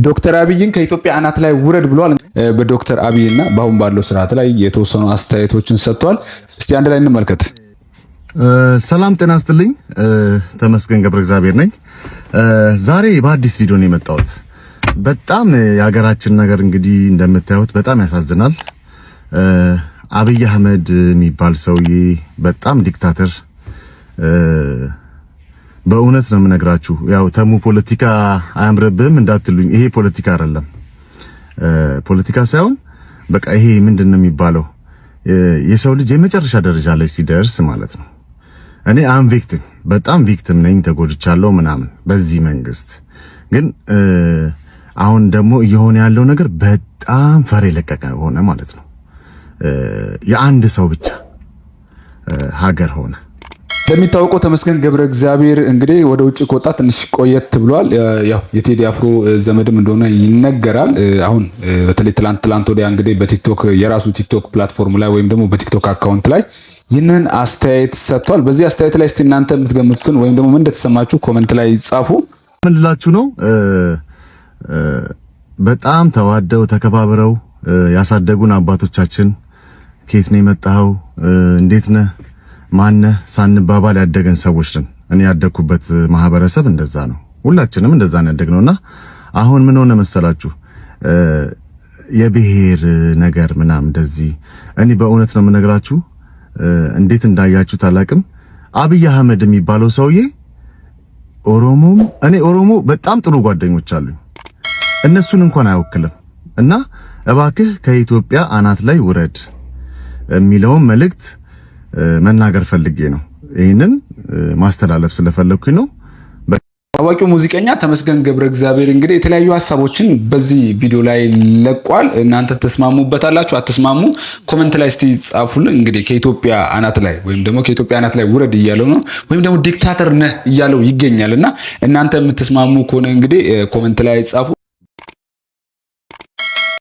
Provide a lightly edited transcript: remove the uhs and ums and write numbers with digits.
ዶክተር አብይን ከኢትዮጵያ አናት ላይ ውረድ ብሏል። በዶክተር አብይና በአሁን ባለው ስርዓት ላይ የተወሰኑ አስተያየቶችን ሰጥቷል። እስቲ አንድ ላይ እንመልከት። ሰላም ጤና ይስጥልኝ። ተመስገን ገብረ እግዚአብሔር ነኝ። ዛሬ በአዲስ ቪዲዮ ነው የመጣሁት። በጣም የሀገራችን ነገር እንግዲህ እንደምታዩት በጣም ያሳዝናል። አብይ አህመድ የሚባል ሰውዬ በጣም dictator፣ በእውነት ነው የምነግራችሁ። ያው ተሙ ፖለቲካ አያምርብህም እንዳትሉኝ፣ ይሄ ፖለቲካ አይደለም። ፖለቲካ ሳይሆን በቃ ይሄ ምንድን ነው የሚባለው የሰው ልጅ የመጨረሻ ደረጃ ላይ ሲደርስ ማለት ነው። እኔ I'm victim፣ በጣም victim ነኝ፣ ተጎድቻለሁ ምናምን በዚህ መንግስት። ግን አሁን ደግሞ እየሆነ ያለው ነገር በጣም ፈር የለቀቀ ሆነ ማለት ነው። የአንድ ሰው ብቻ ሀገር ሆነ። እንደሚታወቀው ተመስገን ገብረ እግዚአብሔር እንግዲህ ወደ ውጭ ከወጣ ትንሽ ቆየት ብሏል። ያው የቴዲ አፍሮ ዘመድም እንደሆነ ይነገራል። አሁን በተለይ ትላንት ትላንት ወዲያ እንግዲህ በቲክቶክ፣ የራሱ ቲክቶክ platform ላይ ወይም ደግሞ በቲክቶክ account ላይ ይህንን አስተያየት ሰጥቷል። በዚህ አስተያየት ላይ እስቲ እናንተ የምትገምቱትን ወይም ደግሞ ምን እንደተሰማችሁ comment ላይ ጻፉ። ምን ልላችሁ ነው? በጣም ተዋደው ተከባብረው ያሳደጉን አባቶቻችን፣ ከየት ነው የመጣኸው፣ እንዴት ነህ፣ ማነህ ሳንባባል ያደገን ሰዎች ነን። እኔ ያደግኩበት ማህበረሰብ እንደዛ ነው። ሁላችንም እንደዛ ነው ያደግነውና አሁን ምን ሆነ መሰላችሁ? የብሔር ነገር ምናምን እንደዚህ፣ እኔ በእውነት ነው የምነግራችሁ፣ እንዴት እንዳያችሁት አላቅም። አብይ አህመድ የሚባለው ሰውዬ ኦሮሞም፣ እኔ ኦሮሞ በጣም ጥሩ ጓደኞች አሉኝ፣ እነሱን እንኳን አይወክልም። እና እባክህ ከኢትዮጵያ አናት ላይ ውረድ የሚለውን መልእክት መናገር ፈልጌ ነው። ይህንን ማስተላለፍ ስለፈለኩኝ ነው። ታዋቂው ሙዚቀኛ ተመስገን ገብረ እግዚአብሔር እንግዲህ የተለያዩ ሀሳቦችን በዚህ ቪዲዮ ላይ ለቋል። እናንተ ተስማሙበታላችሁ አትስማሙ? Comment ላይ እስቲ ጻፉልን። እንግዲህ ከኢትዮጵያ አናት ላይ ወይም ደግሞ ከኢትዮጵያ አናት ላይ ውረድ እያለው ነው፣ ወይም ደግሞ dictator ነህ እያለው ይገኛል። እና እናንተ የምትስማሙ ከሆነ እንግዲህ comment ላይ ጻፉ።